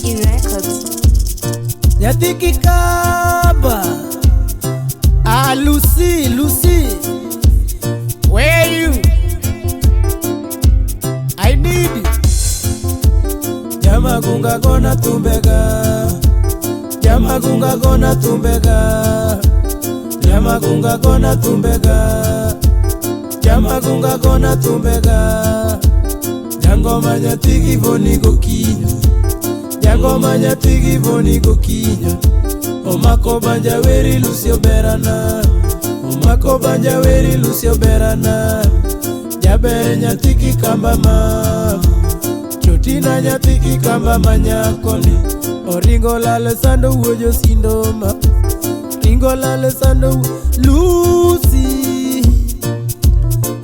KE Records. Nyathi kikamba. Ah, Lucy, Lucy. Where you? I need you. Jamagunga gona tumbega. Jamagunga gona tumbega. Jamagunga gona tumbega. Jamagunga gona tumbega. Jangoma nyathi givoni gokinyo. Jangoma nyathi givoni gokinyo. Omako banja weri Lucy Berana. Omako banja weri Lucy Berana. Jaber nyathi kikamba ma. Chotina nyathi kikamba manyakoni. Oringo lale sando wuojo sindo ma. Ringo lale sando Lucy.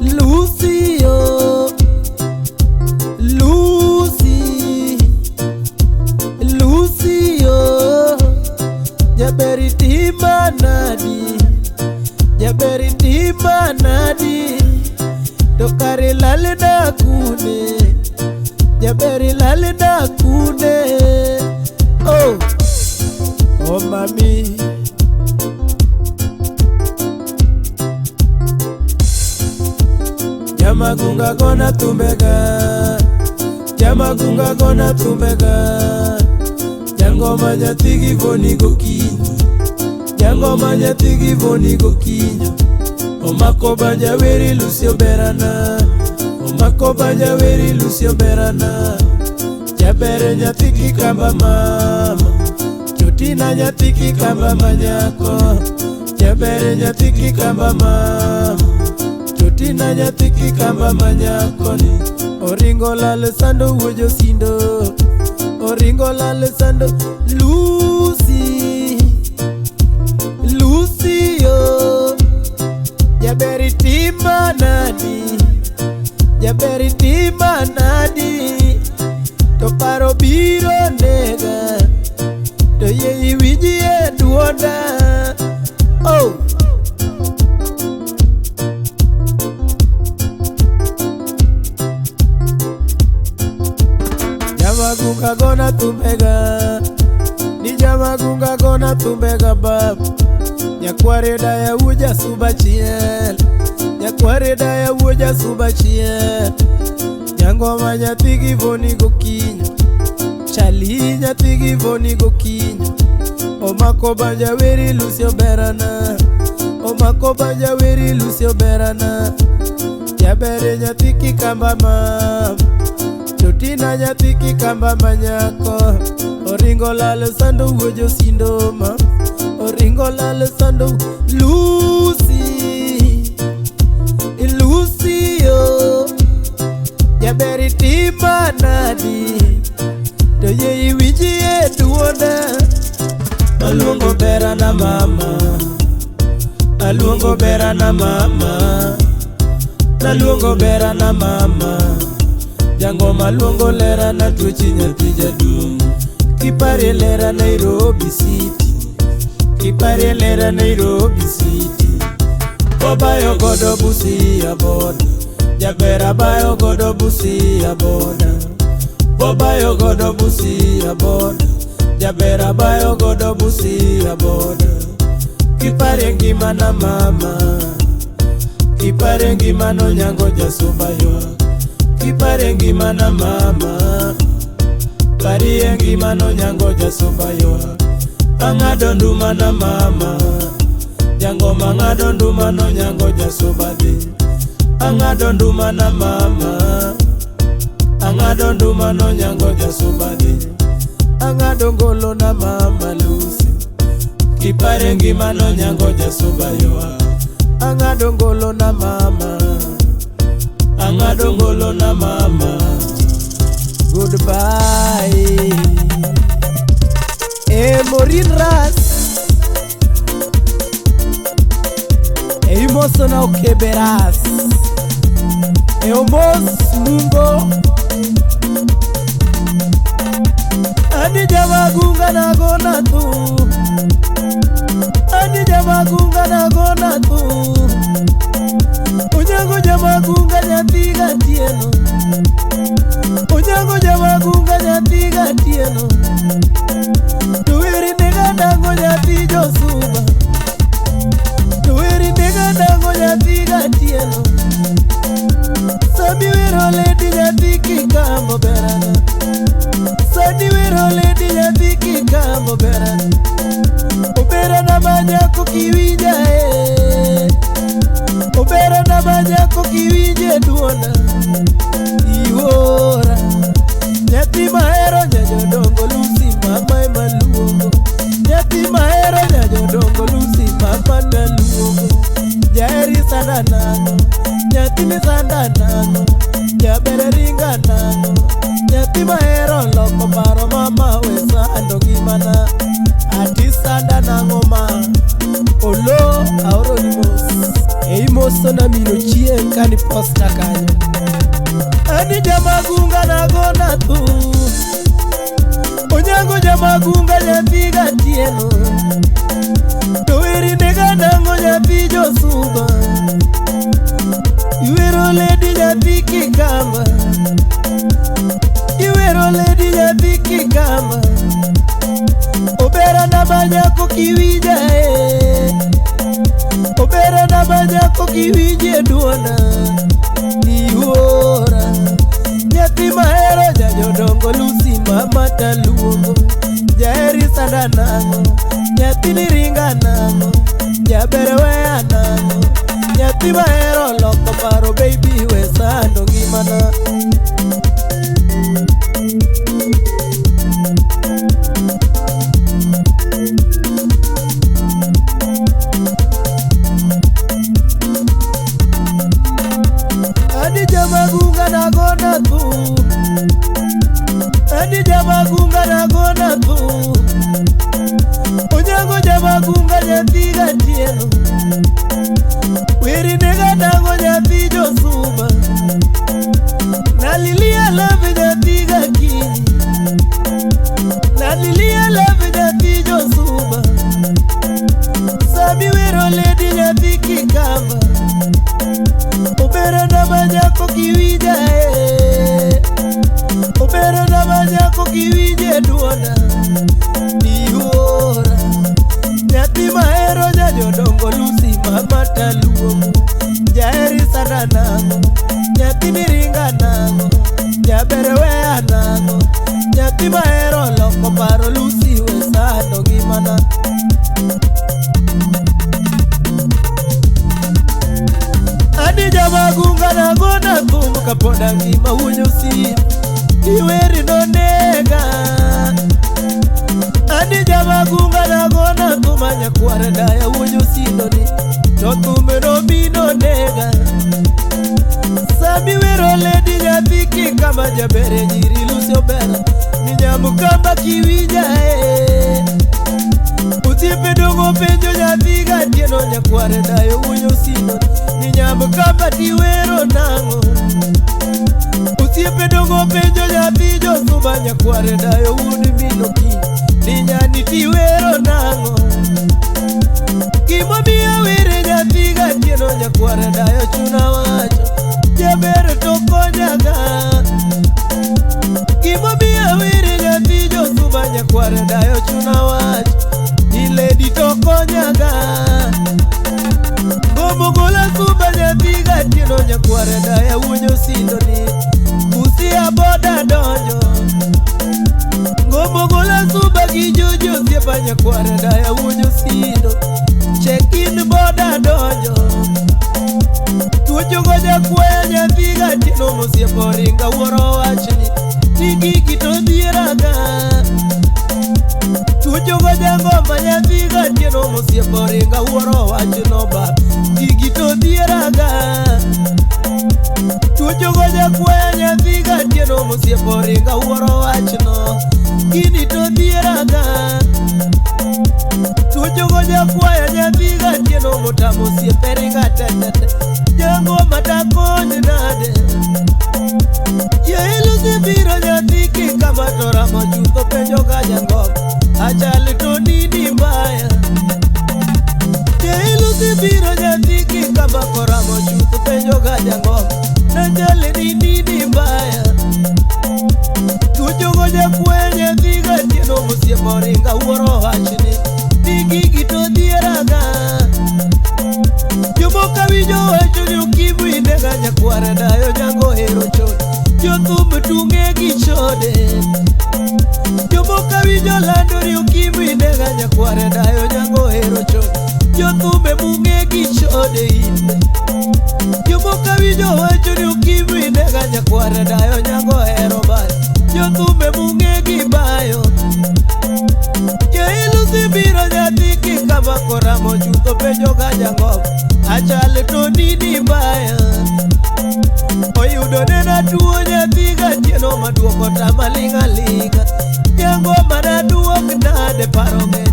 Lucy oh. Lucy. Lucy oh. Jaberi tima nadi. Jaberi tima nadi. To kare lale na kune. Jaberi lale na kune. Oh. Oh mami. Jamagunga gona tumbega. Jamagunga gona tumbega. Jangoma nyathi givoni gokinyo. Jangoma nyathi givoni gokinyo. Omako banja weri Lucy Berana. Omako banja weri Lucy Berana. Jabere nyathi kikamba mama. Chotina nyathi kikamba manyako. Jabere nyathi kikamba mama. Chotina nyathi kikamba manyako ni. Oringo lale sando wuojo sindo. Oringo lale sando Lucy. Lucy oh. Jaberi tima nadi. Jaberi tima nadi. To paro biro nega. To ye iwinji e duonda. Oh. Jamagunga gona tumbega. Ni jamagunga gona tumbega bab. Nyakware daya wuja suba chiel. Nyakware daya wuja suba chiel. Jangoma nyathi givoni gokinyo. Chali nyathi givoni gokinyo. Omako banja weri Lucy Berana. Omako banja weri Lucy Berana. Jabere nyathi kikamba mam. Chotina nyathi kikamba manyako. Oringo lale sando wuojo sindo ma. Oringo lale sando Lucy. Lucy oh. Jaberi tima nadi. To ye iwinji e duonda. Aluongo berana mama. Aluongo berana mama. Aluongo berana mama. Jangoma luongo lera na tuochi nyathi jaduong'. Kipare lera Nairobi City. Kipare lera Nairobi City. Obayo godo Busia boda. Jabera bayo godo Busia boda. Obayo godo Busia boda. Jabera bayo godo Busia boda. Kipare ngima na mama. Kipare ngima no nyango jasuba ywak. Kipare ngima na mama. Parie ngima no nyango jasuba ywak. Ang'ado nduma na mama. Jangoma ng'ado nduma no nyango jasuba dhi. Ang'ado nduma na mama. Ang'ado nduma no nyango jasuba dhi. Ang'ado ngolo na mama Lucy. Kipare ngima no nyango jasuba ywak. Ang'ado ngolo na mama. Ang'ado ngolo na mama. Goodbye. E Morin Ras. E imoso na okeberas. E omos mungo. Ani jamagunga na gona tu. Ani jamagunga na gona tu. Onyango jamagunga nyathi gatieno. Onyango jamagunga nyathi. gatieno. Tuweri nega nango nyathi josuba. Tuweri nega nango nyathi gatieno. Sami wero lady nyathi kikambo berana. Sani wero lady nyathi kikambo berana. Oberana manyako kiwinja e. Oberana manyako kiwinje duona. Iwora. Nyathi mahero nyajodongo Lucy mama ema luongo. Nyathi mahero nyajodongo Lucy mama na luongo. Jaheri sana nango, nyathi misanda nango, jabere ringa nango. Nyathi mahero loko paro mama we sando ngimana. Ati sanda nango ma, olo aoro ni mos. Ei moso na mino chieng' kani posta kanyo. Ani jamagunga nagona thum. Onyango jamagunga nyathi gatieno. Tuweri nega nango nyathi josuba. Iwero lady nyathi kikamba. Iwero lady nyathi kikamba. Obera na manyako kiwinja e. Obera na manyako kiwinje duona. Iwora. Nyathi mahero nyajodongo Lucy mama taluongo. Jaheri sanda nango, nyathi ni ringa nango, jaber weya nango. Nyathi mahero loko paro baby we sando ngimana. Adi jamagunga nagona thum. Adi jamagunga nagona thum. Onyango jamagunga nyathi gatieno. Weri nega nango nyathi josuba. Nalilia love nyathi gakinyi. Nalilia love nyathi josuba. Sami wero lady nyathi kikamba. Obera na manyako kiwinja e. Obera na manyako kiwinje duona. Iwora. Nyathi mahero nyajodongo Lucy mama taluongo. Jaheri sana nango, nyathi miringa nango, jaber weya nango. Nyathi mahero loko paro Lucy we sando ngimana. Adi jamagunga nagona thum kapoda ngima wuonyo sim. Iweri nonega. Adi jamagunga nagona thum nyakwar daya wuonyo sindoni. To thume no nega. Sami wero lady nyathi kikamba jabere nyiri Lucy obera. Ni nyamukamba kiwinja e. Osiepe dongo penjo nyathi gatieno nyakwar dayo wuonyo sindoni. Ni nyamukamba tiwero nang'o. Osiepe dongo penjo nyathi josuba nyakwar dayo wuon minoki. Ni nyani tiwero nang'o. Gimomiyo were nyathi gatieno nyakwar dayo chuna wacho. Jaber to konyaga. Gimomiyo were nyathi josuba nyakwar dayo chuna wacho. Ni lady to konyaga. Gomogola suba nyathi gatieno nyakwar daya wuonyo sindoni. Busia boda donjo. Gomogola suba gi jojo osiepa nyakwar daya wuonyo sindo. Check in boda donjo. Tuocho go jakwaya nyathi gatieno mosiepo ringa wuoro wachni. Ni gigi to dhieraga. Tuocho go jangoma nyathi gatieno mosiepo ringa wuoro wachno bab. Gigi to dhieraga. Tuocho go jakwaya nyathi gatieno mosiepo ringa wuoro wachno. Gini to dhieraga. Tuocho go jakwaya nyathi gatieno motamo osiepe ringa tetete. Jangoma takony nade. Ye biro nyathi kikamba to ramo chutho penjo ga jangoma. Achal to nini mbaya. Ye biro nyathi kikamba koramo chutho penjo ga jangoma. Nachal ni nini mbaya. Tuocho go jakwenye Osiepo ringa wuoro wachni ni gigi to dhieraga. Jomoko awinjo wacho ni okimwi nega nyakwar dayo nyango hero chode. Jothum tung'e gi chode. Jomoko awinjo lando ni okimwi nega nyakwar dayo nyango hero chode. Jothum mung'e gi chode in. Jomoko awinjo wacho ni okimwi nega nyakwar dayo nyango hero bayo. Jothum mung'e gi bayo. Jailusi biro nyathi kikama koramo chutho penjo ga jang'om. Achal to nini mbaya. Oyudo nena tuo nyathi gatieno maduoko tama ling' aling'a. Nyango mana duok nade paro ng'eny.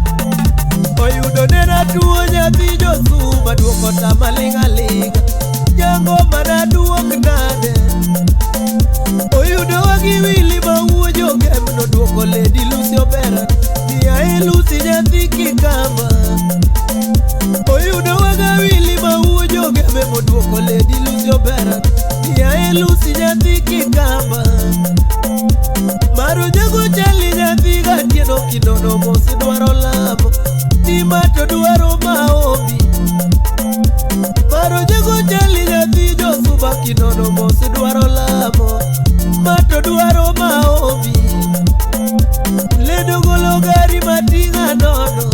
Oyudo nena tuo nyathi josuma duoko tama ling' aling'a. Nyango mana duok nade. Oyudo wagi wili ma wuo jogem noduoko Lady Lucy Obera. Niae Lucy nyathi kikamba. Oyudo waga wili ma wuo jogem moduoko Lady Lucy Obera. Niae Lucy nyathi kikamba. Maro jago chali nyathi gatieno kinono mosi dwaro lamo. Ni mato dwaro maombi. Maro jago chali nyathi josuba kinono mosi dwaro lamo. Mato dwaro maombi. Ledo golo gari matinga nono.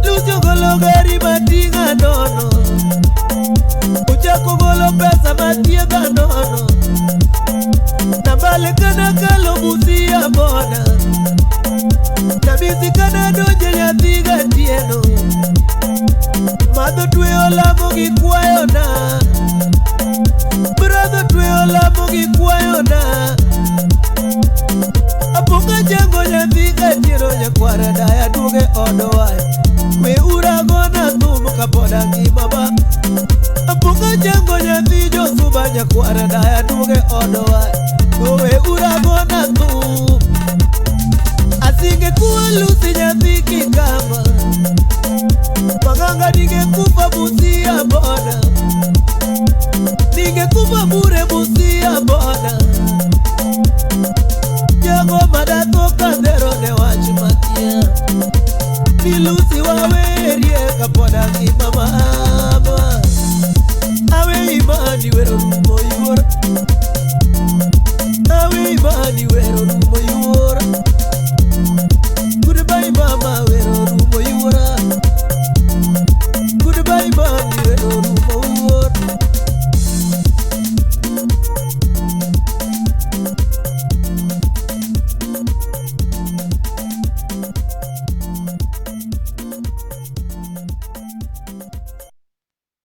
Lucio golo gari matinga nono. Ochako golo pesa mathiedha nono. Nambale kana kalo Busia boda. Nabisi kana donje nyathi gatieno. Madho tweyo lamo gi kwayo na. Brother tweyo lamo gi kwayo na. Apoka jango nyathi gatieno nyakwara